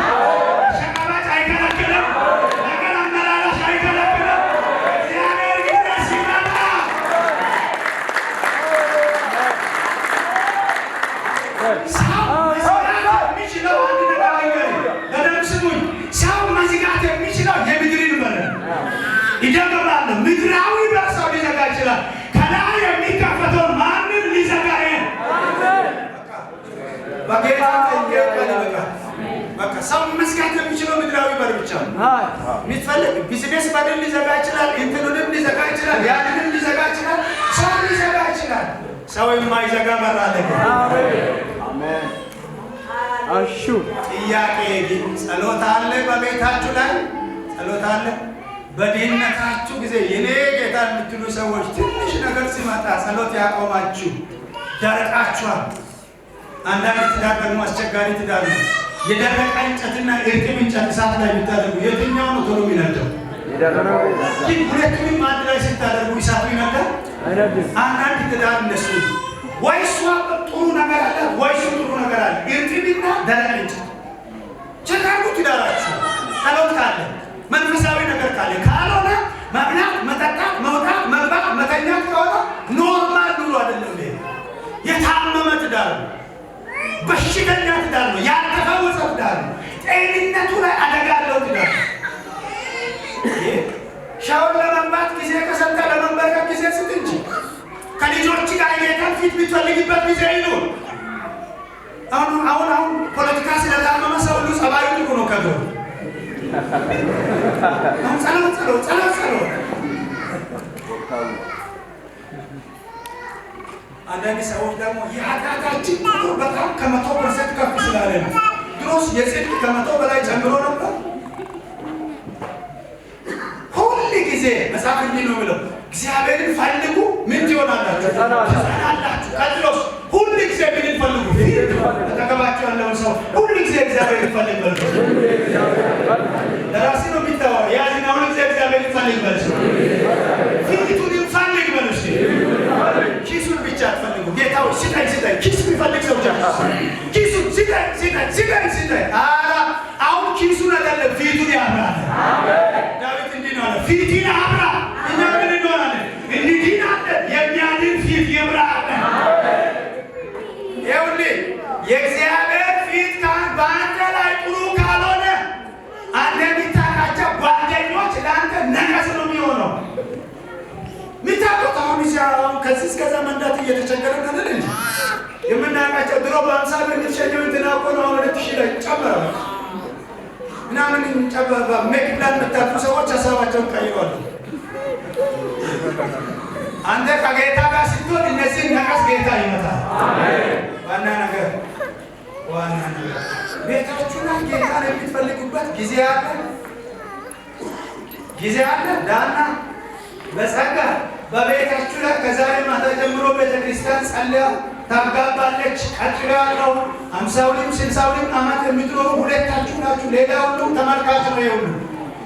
Speaker 1: ሸቀባጭ አይከለክልም፣ ነገር አመላላሽ አይከለክልም። እግዚአብሔር ጊዜ ሲመጣ ሰው መዝጋት የሚችለው አንድ ነገር ልንገርህ፣ በደንብ ስሙኝ። ሰው መዝጋት የሚችለው የምድርን በር ነው። ይደግማለሁ። ምድራዊ በር ሰው ሊዘጋ ይችላል። ከላይ የሚከፈተውን ማንም ሊዘጋ በጌታ ቀን ይበቃል። በቃ ሰው መዝጋት የሚችለው ምድራዊ በር ብቻ ነው። የሚትፈልግ ቢዝነስ በርን ሊዘጋ ይችላል። እንትኑንም ሊዘጋ ይችላል። ያንንም ሊዘጋ ይችላል። ሰው ሊዘጋ ይችላል። ሰው የማይዘጋ በር አለ ግን።
Speaker 2: አሜን። አሹ።
Speaker 1: ጥያቄ ግን ጸሎት አለ? በቤታችሁ ላይ ጸሎት አለ? በድህነታችሁ ጊዜ የኔ ጌታ የምትሉ ሰዎች ትንሽ ነገር ሲመጣ ጸሎት ያቆማችሁ ደረቃችኋል። አንዳንድ ትዳር ደግሞ አስቸጋሪ ትዳር ነው። የደረቀ እንጨትና እርጥብ እንጨት እሳት ላይ ብታደርጉ የትኛው ነው ቶሎ የሚነደው? ግን ሁለቱንም አንድ ላይ ስታደርጉ እሳቱ ይነዳል።
Speaker 2: አይነድም።
Speaker 1: አንዳንድ ትዳር እንደሱ ነው። ወይ እሷ ጥሩ ነገር አላት፣ ወይ እሱ ጥሩ ነገር አለ። እርጥብና ደረቅ እንጨት። Check አድርጉ ትዳራችሁ። ጸሎት ካለ፣ መንፈሳዊ ነገር ካለ፣ ካልሆነ መብላት፣ መጠጣት፣ መውጣት፣ መግባት፣ መተኛት ከሆነ normal ኑሮ አይደለም። ይሄ የታመመ ትዳር ነው። በሽተኛ ትዳር ነው። ያልተፈወሰ ትዳር ነው። ጤንነቱ ላይ አደጋ ያለው ትዳር ነው። ሻወር ለመግባት ጊዜ ከሰጠ ለመንበርከክ ጊዜ ስጥ እንጂ፣ ከልጆች ጋር የጌታን ፊት የምትፈልግበት ጊዜ ይኑር። አሁን አሁን አሁን ፖለቲካ ስለታመመ ሰው ሁሉ ጸባዩ ጥሩ ነው። ከድሮ አሁን ጸሎት ጸሎት ጸሎት ጸሎት። አንዳንድ ሰዎች ደግሞ የኃጢአታችን ቁጥር በጣም ከ100% ከፍ ስላለ ነው። ድሮስ የጽድቅ ከ100 በላይ ጨምሮ ነበር። ሁል ጊዜ መጽሐፍ እንዲህ ነው የሚለው፣ እግዚአብሔርን ፈልጉ ምን ትሆናላችሁ?
Speaker 2: ትጸናላችሁ።
Speaker 1: ትጸናላችሁ። ቀጥሎስ ሁል ጊዜ ምንን ፈልጉ? አጠገባችሁ ያለውን ሰው ሁል ጊዜ እግዚአብሔርን ፈልግ በሉ። ለራሴ ነው የሚታወራው። ያዝና ሁል ጊዜ እግዚአብሔርን ፈልግ በሉ። ፊቱን ፈልግ በሉ እስኪ። ኪሱን ብቻ አትፈልጉ። ጌታ ሆይ ስጠኝ ስጠኝ። ኪስ የሚፈልግ ሰው ብቻ ኪሱን ስጠኝ ስጠኝ ስጠኝ ስጠኝ። ኧረ አሁን ኪሱን አይደለም ፊቱን ያብራል። ዳዊት እንዲህ ነው አለ፣ ፊትን አብራ። እኛ ምን እንሆናለን? እንድናለን። የሚያድን ፊት ይብራለን። ይኸውልህ የእግዚአብሔር ፊት በአንተ ላይ ጥሩ ካልሆነ አንተ የምታውቃቸው ጓደኞች ለአንተ ነቀዝ ነው የሚሆነው። የሚታውቁት አሁን እዚያ አሁን ከዚህ እስከዛ መንዳት እየተቸገረን አይደል እንጂ የምናውቃቸው ድሮ በ50 ብር የምትሸኘው እንትና እኮ ነው አሁን 2000 ላይ ጨመረ ምናምን ሜክላን የምታውቁ ሰዎች ሀሳባቸውን ቀይረዋል። አንተ ከጌታ ጋር ስትሆን እነዚህን ነቀዝ ጌታ ይመታል። ዋና ነገር ዋና ነገር ቤታችሁ ላይ ጌታን የምትፈልጉበት ጊዜ አለ፣ ጊዜ አለ። ዳና በጸጋ በቤታችሁ ላይ ከዛሬ ማታ ጀምሮ ቤተክርስቲያን ጸልያ ታጋባለች። ቀጥሎ ያለው 50ውንም 60ውንም ዓመት የምትኖሩ ሁለታችሁ ናችሁ። ሌላ ሁሉ ተመልካች ነው። የሁሉ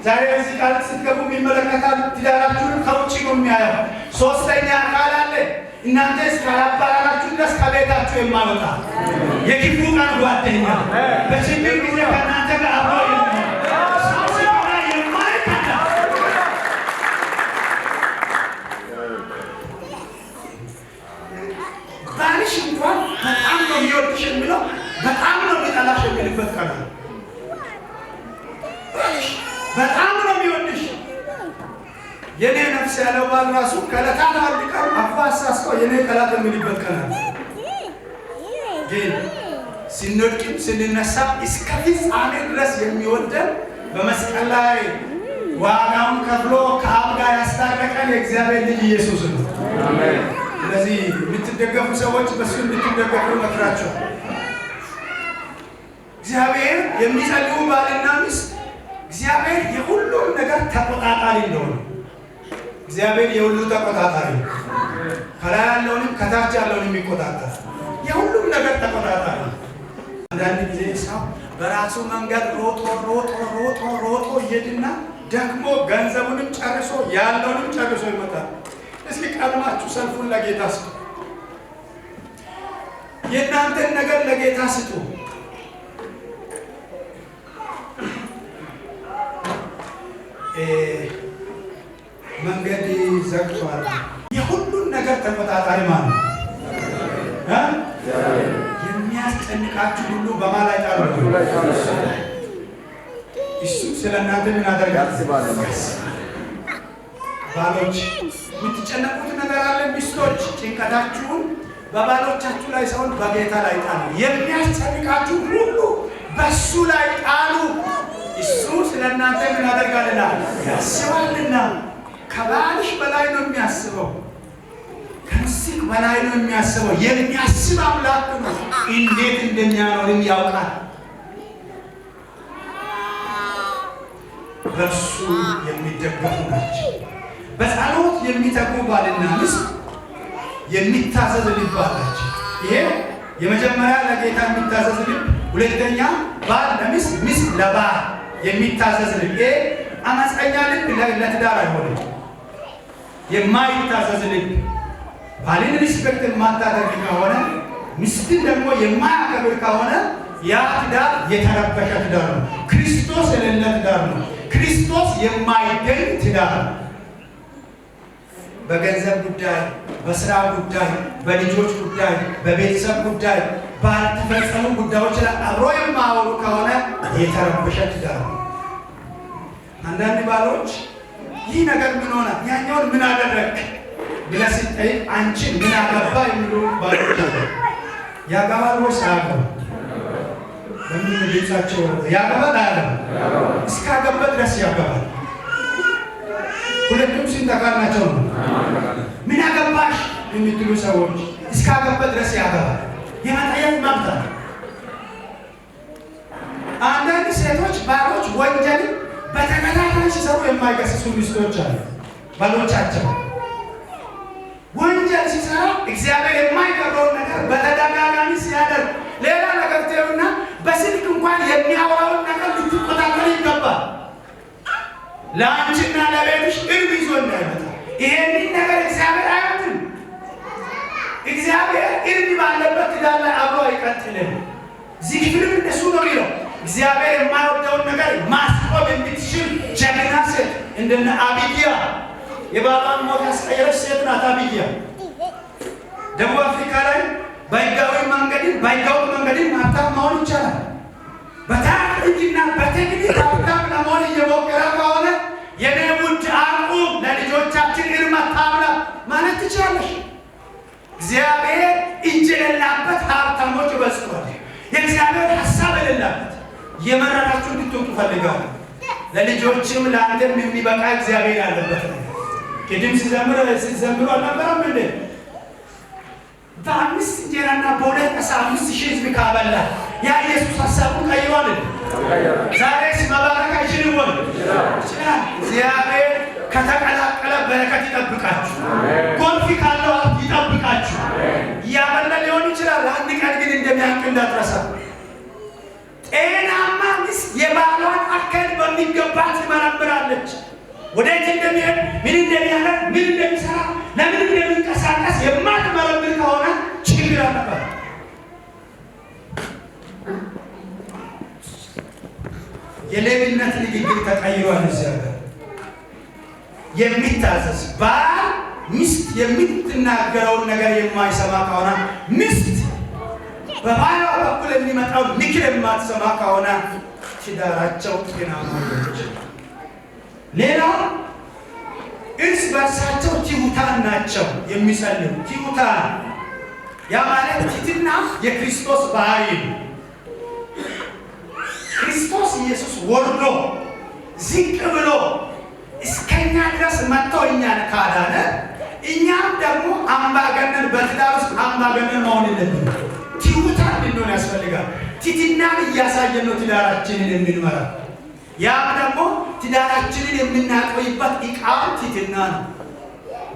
Speaker 1: ዛሬ በዚህ ቃል ስትገቡ ይመለከታል። ትዳራችሁንም ከውጭ ነው የሚያየው። ሶስተኛ አካል አለ። እናንተ እስካላባረራችሁ ድረስ ከቤታችሁ የማይወጣ የክፉ ቀን ጓደኛ፣ በችግር ጊዜ ከእናንተ ጋር አብሮ የሚሆን፣ ሰው ሲሆን የማይከዳ። ባልሽ እንኳን በጣም ነው የሚወድሽ የሚለው በጣም ነው የሚጠላሽ የሚልበት ቀን ነው። ባልሽ በጣም ነው የሚወድሽ የኔ ነፍስ ያለው ባል ራሱ ከዕለታት አንድ ቀን አፉ አሳስቶ የኔ ጠላት የሚልበት ቀን አለ። ግን ስንወድቅም ስንነሳ እስከ ፍጻሜ ድረስ የሚወደን፣ በመስቀል ላይ ዋጋውን ከፍሎ ከአብ ጋር ያስታረቀን የእግዚአብሔር ልጅ ኢየሱስ ነው። ስለዚህ የምትደገፉ ሰዎች በሱ እንድትደገፉ እመክራችኋለሁ። እግዚአብሔር የሚጸልዩ ባልና ሚስት እግዚአብሔር የሁሉም ነገር ተቆጣጣሪ እንደሆነ፣ እግዚአብሔር የሁሉ ተቆጣጣሪ ነው። ከላይ ያለውንም ከታች ያለውን የሚቆጣጠር የሁሉም ነገር ተቆጣጣሪ ነው። አንዳንድ ጊዜ ሰው በራሱ መንገድ ሮጦ ሮጦ ሮጦ ሮጦ ይሄድና ደክሞ ገንዘቡንም ጨርሶ ያለውንም ጨርሶ ይመጣል። እስኪ ቀድማችሁ ሰልፉን ለጌታ ስጡ። የእናንተን ነገር ለጌታ ስጡ። መንገድ ዘግቷል። የሁሉን ነገር ተቆጣጣሪ ማለት ነው። እ? የሚያስጨንቃችሁ ሁሉ በማን ላይ ጣሉ? እሱ ስለ እናንተ ምን ያደርጋል?
Speaker 2: ያስባል።
Speaker 1: ባሎች የምትጨነቁት ነገር አለ። ሚስቶች ጭንቀታችሁን በባሎቻችሁ ላይ ሳይሆን በጌታ ላይ ጣሉ። የሚያስጨንቃችሁ ሁሉ በሱ ላይ ጣሉ። እሱ ስለ እናንተ ምን ያደርጋልና? ያስባልና። ከባልሽ በላይ ነው የሚያስበው። ከሚስት በላይ ነው የሚያስበው። የሚያስብ አምላክ ነው። እንዴት እንደሚያኖርም ያውቃል። በእርሱ የሚደገፉ ናቸው። በጸሎት የሚተጉ ባልና ሚስት የሚታዘዝ ልብ አላቸው። ይሄ የመጀመሪያ ለጌታ የሚታዘዝ ልብ፣ ሁለተኛ ባል ለሚስት፣ ሚስት ለባል የሚታዘዝ ልብ። ይሄ አመፀኛ ልብ ለትዳር አይሆንም። የማይታዘዝ ልብ። ባልን respect የማታደርግ ከሆነ፣ ሚስትን ደግሞ የማያከብር ከሆነ ያ ትዳር የተረበሸ ትዳር ነው። ክርስቶስ የሌለ ትዳር ነው። ክርስቶስ የማይገኝ ትዳር ነው። በገንዘብ ጉዳይ፣ በስራ ጉዳይ፣ በልጆች ጉዳይ፣ በቤተሰብ ጉዳይ፣ ባልተፈጸሙ ጉዳዮች ላይ አብሮ የማያወሩ ከሆነ የተረበሸ ትዳር ነው። አንዳንድ ባሎች ይህ ነገር ምን ሆነ፣ ያኛውን ምን አደረግ ብለህ ስትጠይቅ አንቺን ምን አገባ የሚሉ ባሎች አሉ። ያገባል ወይስ አያገባም? በምን ድምጻቸው ያገባል አያገባም? እስካገባ ድረስ ያገባል። ሁለቱም ስንት አካል ናቸው ነው? ምን አገባሽ የሚትሉ ሰዎች እስካገባ ድረስ ያገባል። የመጠየቅ መብት አለ። አንዳንድ ሴቶች ባሎች ወንጀልን በተከታታይ ሲሰሩ የማይገስጹ ሚስቶች አሉ። ባሎቻቸው ወንጀል ሲሰራ፣ እግዚአብሔር የማይከብረውን ነገር በተደጋጋሚ ሲያደርግ፣ ሌላ ነገር ተውና በስልክ እንኳን የሚያወራውን ነገር ልትቆጣጠር ይገባል። ለአንቺና ለቤትሽ እርም ይዞ እንዳይመጣ። ይሄንን ነገር እግዚአብሔር አይወድም። እግዚአብሔር እርም ባለበት ትዳር ላይ አብሮ አይቀጥልም። እዚህ ክፍልም እንደሱ ነው የሚለው። እግዚአብሔር የማይወደውን ነገር ማስቆም የምትችል ጀግና ሴት፣ እንደነ አቢጊያ፣ የባሏን ሞት ያስቀየረች ሴት ናት አቢጊያ። ደቡብ አፍሪካ ላይ በህጋዊ መንገድም በህገወጥ መንገድም ሀብታም መሆን ይቻላል። በታክቲክና በቴክኒክ ሀብታም ለመሆን እየሞከረ ከሆነ የኔ ውድ አቁም፣ ለልጆቻችን እርም አታብላ ማለት ትችላለሽ። እግዚአብሔር እጅ የሌላበት ሀብታሞች በዝተዋል። የእግዚአብሔር ሀሳብ የሌላበት እየመረራችሁ እንድትወጡ ፈልጋለሁ። ለልጆችም ለአንተም የሚበቃ እግዚአብሔር ያለበት ነው። ቅድም ሲዘምሩ አልነበረም እንዴ? በአምስት እንጀራና በሁለት ዓሣ 5,000 ህዝብ ካበላ ያ ኢየሱስ ሀሳቡን ቀይሯል። ዛሬስ መባረክ አይችልም ወይ? ይችላል። እግዚአብሔር ከተቀላቀለ በረከት ይጠብቃችሁ። ጎልፍ ካለው ሀብት ይጠብቃችሁ። እያበላ ሊሆን ይችላል። አንድ ቀን ግን እንደሚያንቅ እንዳትረሳ። ጤናማ ሚስት የባሏን አካሄድ በሚገባ ትመረምራለች። ወዴት እንደሚሄድ፣ ምን እንደሚያደርግ፣ ምን እንደሚሰራ፣ ለምን እንደሚንቀሳቀስ የማትመረምር ከሆነ ችግር አለባት። የሌብነት ንግግር ተቀይሯል። እዚያ ጋር የሚታዘዝ ባል ሚስት የምትናገረውን ነገር የማይሰማ ከሆነ፣ ሚስት በባሏ በኩል የሚመጣው ምክር የማትሰማ ከሆነ ትዳራቸው ጤናማ ሊሆን ይችላል። ሌላው እርስ በርሳቸው ትሑታን ናቸው የሚጸልዩ፣ ትሑታን። ያ ማለት ትሕትና የክርስቶስ ባህሪ ነው። ክርስቶስ ኢየሱስ ወርዶ ዝቅ ብሎ እስከኛ ድረስ መጥቶ እኛን ካዳነ እኛም ደግሞ አምባገነን በትዳር ውስጥ አምባገነን መሆን የለብንም። ትሑታን ልንሆን ያስፈልጋል። ትሕትናን እያሳየን ነው ትዳራችንን የምንመራው። ያም ደግሞ ትዳራችንን የምናቆይበት ዕቃው ትሕትና ነው።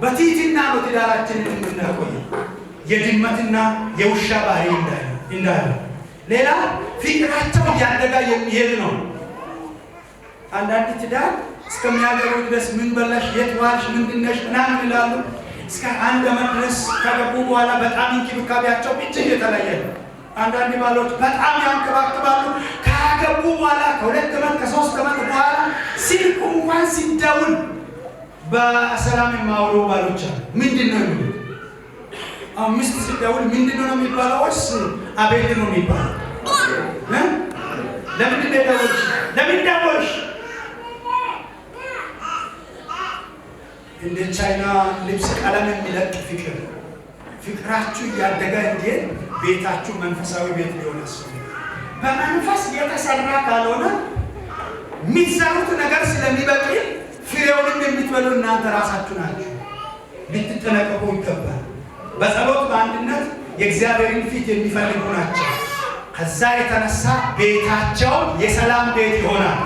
Speaker 1: በትሕትና ነው ትዳራችንን የምናቆየው። የድመትና የውሻ ባህሪ እንዳለ። ሌላ ፍቅራቸው እያደገ የሚሄድ ነው። አንዳንድ ትዳር እስከሚያገቡ ድረስ ምን በላሽ፣ የት ዋልሽ፣ ምንድነሽ ምናምን ይላሉ። እስከ አንድ ዓመት ድረስ ከገቡ በኋላ በጣም እንክብካቤያቸው እጅግ የተለየ ነው። አንዳንድ ባሎች በጣም ያንከባክባሉ። ካገቡ በኋላ ከ2 ዓመት ከ3 ዓመት በኋላ ስልኩ እንኳን ሲደውል በሰላም የማያወሩ ባሎች አሉ። ምንድን ነው የሚሉት? አሁን ሚስት ሲደውል ምንድን ነው የሚባለው? ወይስ አቤት ነው የሚባለው? ለምንድን ነው የደወልሽ? ለምን ደወልሽ? እንደ ቻይና ልብስ ቀለም የሚለቅ ፍቅር፣ ፍቅራችሁ እያደገ እንዲሄድ ቤታችሁ መንፈሳዊ ቤት ሊሆን ያስፈልጋል። በመንፈስ የተሰራ ካልሆነ የሚዘሩት ነገር ስለሚበቅል ፍሬውንም የምትበሉ እናንተ ራሳችሁ ናችሁ። ልትጠነቀቁ ይገባል። በጸሎት በአንድነት የእግዚአብሔርን ፊት የሚፈልጉ ናቸው። ከዛ የተነሳ ቤታቸው የሰላም ቤት ይሆናል።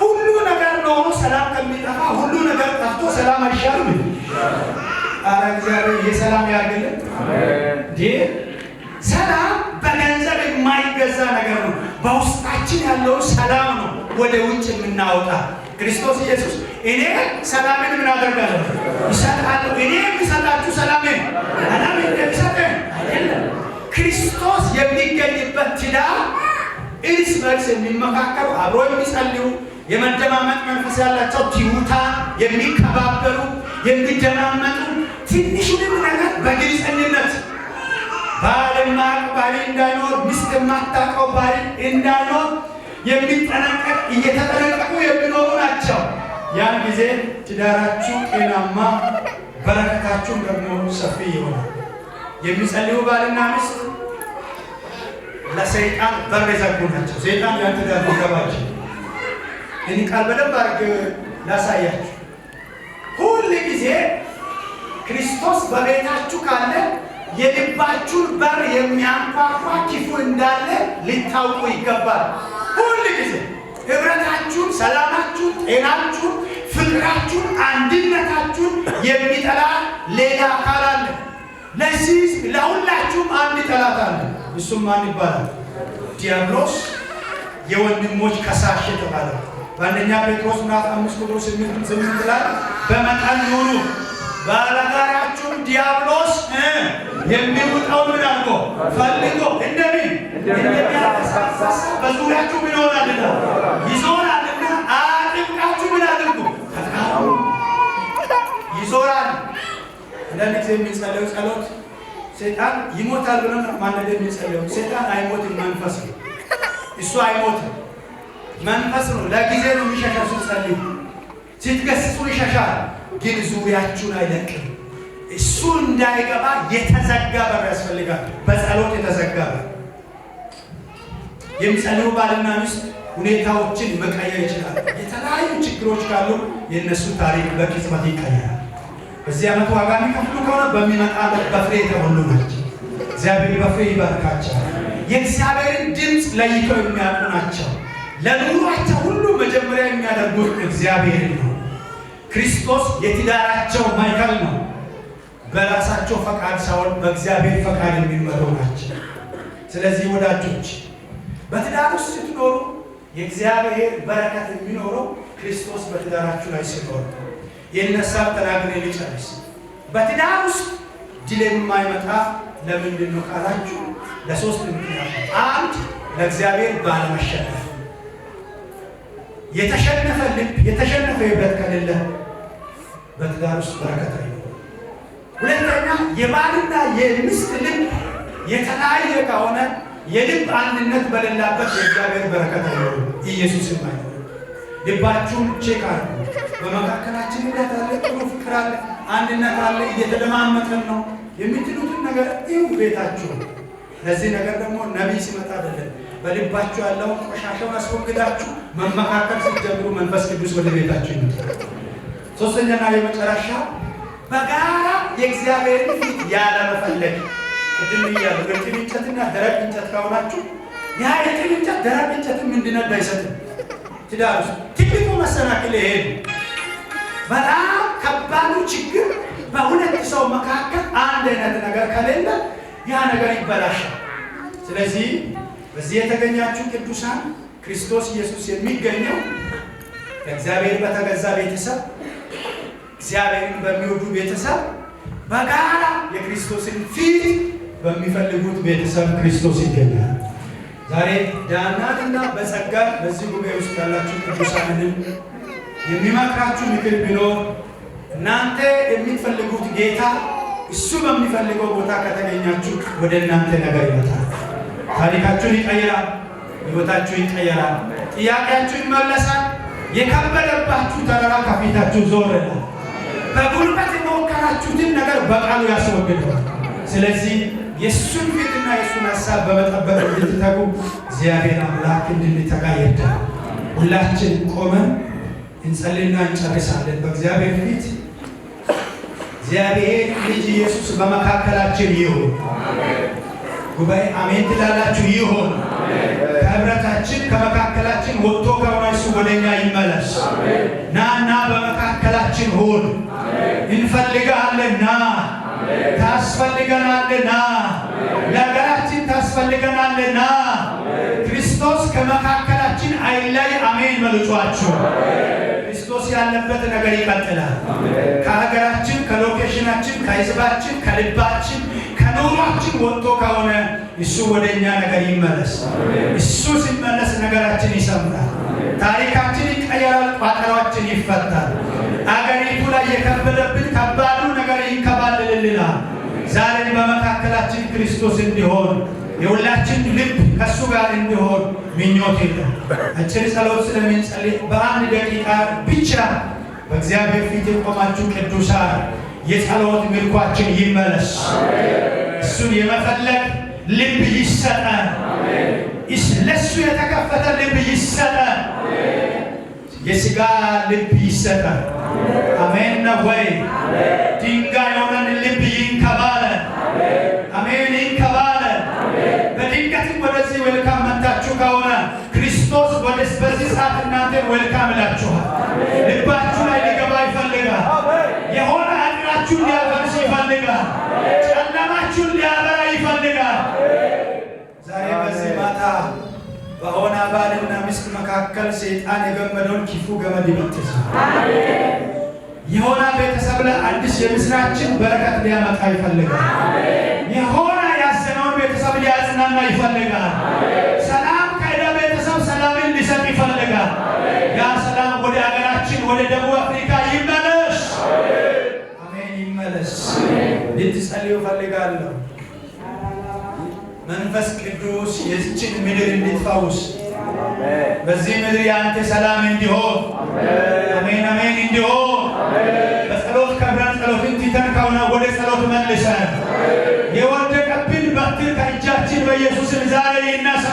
Speaker 1: ሁሉ ነገር ኖሮ ሰላም ከሚጠፋ ሁሉ ነገር ጠፍቶ ሰላም አይሻልም? አረ እግዚአብሔር የሰላም ያርግልን። እንዴ፣ ሰላም በገንዘብ የማይገዛ ነገር ነው። በውስጣችን በልባችን ያለውን ሰላም ነው ወደ ውጭ የምናወጣ። ክርስቶስ ኢየሱስ እኔ ሰላምን ምን አደርጋለሁ? ይሰጣለሁ። እኔ የሚሰጣችሁ ሰላምን ዓለም እንደሚሰጠን አይደለም። ክርስቶስ የሚገኝበት ትዳር እርስ በርስ የሚመካከሩ፣ አብሮ የሚጸልዩ፣ የመደማመጥ መንፈስ ያላቸው፣ ትሑታን፣ የሚከባበሩ፣ የሚደማመጡ፣ ትንሹንም ነገር በግልፀኝነት ባል የማያውቅ ባል እንዳይኖር፣ ሚስት የማታውቀው ባል እንዳይኖር የሚጠነቀቅ እየተጠነቀቁ የሚኖሩ ናቸው። ያን ጊዜ ትዳራችሁ ጤናማ፣ በረከታችሁም ደግሞ ሰፊ ይሆናል። የሚጸልዩ ባልና ሚስት ለሰይጣን በር የዘጉ ናቸው። ሰይጣን ያን ትዳር ሊገባ አይችልም። ይህን ቃል በደንብ አድርጌ ላሳያችሁ። ሁል ጊዜ ክርስቶስ በቤታችሁ ካለ የልባችሁን በር የሚያንኳኳ ክፉ እንዳለ ልታውቁ ይገባል። ሁል ጊዜ ህብረታችሁን፣ ሰላማችሁን፣ ጤናችሁን፣ ፍቅራችሁን፣ አንድነታችሁን የሚጠላ ሌላ አካል አለ። ለዚህ ህዝብ ለሁላችሁም አንድ ጠላት አለ። እሱም ማን ይባላል? ዲያብሎስ፣ የወንድሞች ከሳሽ የተባለው። በአንደኛ ጴጥሮስ ምዕራፍ 5 ቁጥር 8 ላይ በመጠን ኑሩ፣ ባላጋራችሁም ዲያብሎስ የሚውጠውን ምን አድርጎ ፈልጎ እንደምን እንደሚያንቀሳቅስ በዙሪያችሁ ምን ይሆናልና ይዞራልና አጥብቃችሁ ምን አድርጉ? ተቃወሙ። ይዞራል። አንዳንድ ጊዜ የምንጸልየው ጸሎት ሰይጣን ይሞታል ብለን ማንደ የምንጸልየው፣ ሰይጣን አይሞትም፣ መንፈስ ነው። እሱ አይሞትም፣ መንፈስ ነው። ለጊዜ ነው የሚሸሻው። ስትጸልዩ፣ ስትገስጹ ይሸሻል፣ ግን ዙሪያችሁን አይለቅም። እሱ እንዳይገባ የተዘጋ በር ያስፈልጋል። በጸሎት የተዘጋ በር። የሚጸልዩ ባልና ሚስት ሁኔታዎችን መቀየር ይችላል። የተለያዩ ችግሮች ካሉ የእነሱ ታሪክ በቅጽበት ይቀየራል። በዚህ ዓመት ዋጋ የሚከፍሉ ከሆነ በሚመጣ ዓመት በፍሬ የተሞሉ ናቸው። እግዚአብሔር በፍሬ ይባርካቸዋል። የእግዚአብሔርን ድምፅ ለይተው የሚያውቁ ናቸው። ለኑሯቸው ሁሉ መጀመሪያ የሚያደርጉት እግዚአብሔርን ነው። ክርስቶስ የትዳራቸው ማዕከል ነው። በራሳቸው ፈቃድ ሳይሆን በእግዚአብሔር ፈቃድ የሚመሩ ናቸው። ስለዚህ ወዳጆች፣ በትዳር ውስጥ ስትኖሩ የእግዚአብሔር በረከት የሚኖረው ክርስቶስ በትዳራችሁ ላይ ሲኖር። ይህን ሀሳብ ተናግሬ ልጨርስ። በትዳር ውስጥ ድል የማይመጣ ለምንድን ነው ካላችሁ ለሶስት ምክንያት። አንድ፣ ለእግዚአብሔር ባለመሸነፍ። የተሸነፈ ልብ፣ የተሸነፈ ህብረት ከሌለ በትዳር ውስጥ በረከት አይኖርም። ሁለተኛ፣ የባልና የሚስት ልብ የተለያየ ከሆነ፣ የልብ አንድነት በሌላበት የእግዚአብሔር በረከት አይኖርም፣ ኢየሱስም አይኖርም። ልባችሁን check አድርጉ። በመካከላችን ህብረት አለ፣ ጥሩ ፍቅር አለ፣ አንድነት አለ፣ እየተደማመጥን ነው የምትሉትን ነገር ይሁ ቤታችሁ። ለዚህ ነገር ደግሞ ነቢይ ሲመጣ አይደለም፣ በልባችሁ ያለውን ቆሻሻውን አስወግዳችሁ መመካከል ስትጀምሩ መንፈስ ቅዱስ ወደ ቤታችሁ ይመጣል። ሶስተኛና የመጨረሻ፣ በጋራ የእግዚአብሔርን ፊት ያለመፈለግ። ቅድም እያሉ እርጥብ እንጨትና ደረቅ እንጨት ከሆናችሁ ያ እርጥብ እንጨት ደረቅ እንጨትም እንዲነድ አይሰጥም። ትዳር ውስጥ ትልቁ መሰናክል ይሄ ነው። በጣም ከባዱ ችግር በሁለት ሰው መካከል አንድ አይነት ነገር ከሌለ ያ ነገር ይበላሻል። ስለዚህ በዚህ የተገኛችሁ ቅዱሳን፣ ክርስቶስ ኢየሱስ የሚገኘው ለእግዚአብሔር በተገዛ ቤተሰብ፣ እግዚአብሔርን በሚወዱ ቤተሰብ፣ በጋራ የክርስቶስን ፊት በሚፈልጉት ቤተሰብ ክርስቶስ ይገኛል። ዛሬ ዳናትና በጸጋ በዚህ ጉባኤ ውስጥ ያላችሁ ቅዱሳንንም የሚመክራችሁ ምክር ቢኖር እናንተ የምትፈልጉት ጌታ እሱ በሚፈልገው ቦታ ከተገኛችሁ ወደ እናንተ ነገር ይመጣል። ታሪካችሁን ይቀይራል። ሕይወታችሁ ይቀየራል። ጥያቄያችሁ ይመለሳል። የከበደባችሁ ተራራ ከፊታችሁ ዞር ይላል። በጉልበት የሞከራችሁትን ነገር በቃሉ ያስወግደዋል። ስለዚህ የእሱን ፊትና የእሱን ሀሳብ በመጠበቅ እንድትተጉ እግዚአብሔር አምላክ እንድንተጋ ይርዳል። ሁላችን ቆመን እንጸልይና እንጨርሳለን። በእግዚአብሔር ፊት እግዚአብሔር ልጅ ኢየሱስ በመካከላችን ይሁን። ጉባኤ አሜን ትላላችሁ? ይሁን። ከህብረታችን ከመካከላችን ወጥቶ ከሆነ እሱ ወደኛ ይመለስ። ና ና፣ በመካከላችን ሁን። እንፈልግሃለን። ና፣ ታስፈልገናለህ። ና፣ ለሀገራችን ታስፈልገናለህ። ና፣ ክርስቶስ ከመካከላችን በሉ ጮኻችሁ። ክርስቶስ ያለበት ነገር ይቀጥላል። ከሀገራችን፣ ከ location ኣችን፣ ከህዝባችን፣ ከልባችን፣ ከኑሯችን ወጥቶ ከሆነ እሱ ወደ እኛ ነገር ይመለስ። እሱ ሲመለስ ነገራችን ይሰምራል። ታሪካችን ይቀየራል። ቋጠሯችን ይፈታል። አገሪቱ ላይ የከበደብን ከባዱ ነገር ይንከባልልልናል። ዛሬም በመካከላችን ክርስቶስ እንዲሆን፣ የሁላችን ልብ ከእሱ ጋር እንዲሆን ምኞቴ ነው። አጭር ጸሎት ስለምንጸልይ በአንድ ደቂቃ ብቻ በእግዚአብሔር ፊት የቆማችሁ ቅዱሳን የጸሎት ምርኳችን ይመለስ። እሱን የመፈለግ ልብ ይሰጠን። ለሱ የተከፈተ ልብ ይሰጠን። የስጋ ልብ ይሰጠን። አሜን ነው ወይ? ድንጋይ የሆነን ልብ ይንከባለል። አሜን፣ ይንከባለል። በድንገትም ወደዚህ welcome መጥታችሁ ከሆነ ክርስቶስ በዚህ ሰዓት እናንተን welcome እላችኋል። ልባችሁ ላይ ሊገባ ይፈልጋል። የሆነ አጥራችሁን ሊያፈርስ ይፈልጋል። ጨለማችሁን ሊያበራ ይፈልጋል። ዛሬ በዚህ ማታ በሆነ ባልና ሚስት መካከል ሰይጣን የገመደውን ክፉ ገመድ ይበጥሳል። የሆነ ቤተሰብ ላይ አዲስ የምስራችን በረከት ሊያመጣ ይፈልጋል። የሆነ ያዘነውን ቤተሰብ ሊያጽናና ይፈልጋል። ሰላም ከሄደ ቤተሰብ ሰላምን ሊሰጥ ይፈልጋል። ያ ሰላም ወደ ሀገራችን ወደ ደቡብ አፍሪካ ይመለስ። አሜን፣ ይመለስ። ልትጸልዩ እፈልጋለሁ። መንፈስ ቅዱስ የዚችን ምድር እንድትፈውስ፣ በዚህ ምድር የአንተ ሰላም እንዲሆን፣ አሜን አሜን፣ እንዲሆን በጸሎት ከብረን ጸሎትን ትተን ከሆነ ወደ ጸሎት መልሰን፣ የወደቀብን በትር ከእጃችን በኢየሱስም ዛሬ ይነሳ።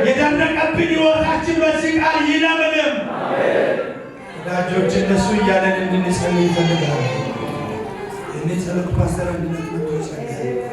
Speaker 1: የደረቀብን ሕይወታችን በዚህ ቃል ይለምልም። ወዳጆች፣ እንደሱ እያለን እንድንጸልይ ይፈልጋል። እኔ ጸሎት ፓስተር አንድነት መጥቶ ይጸልያል።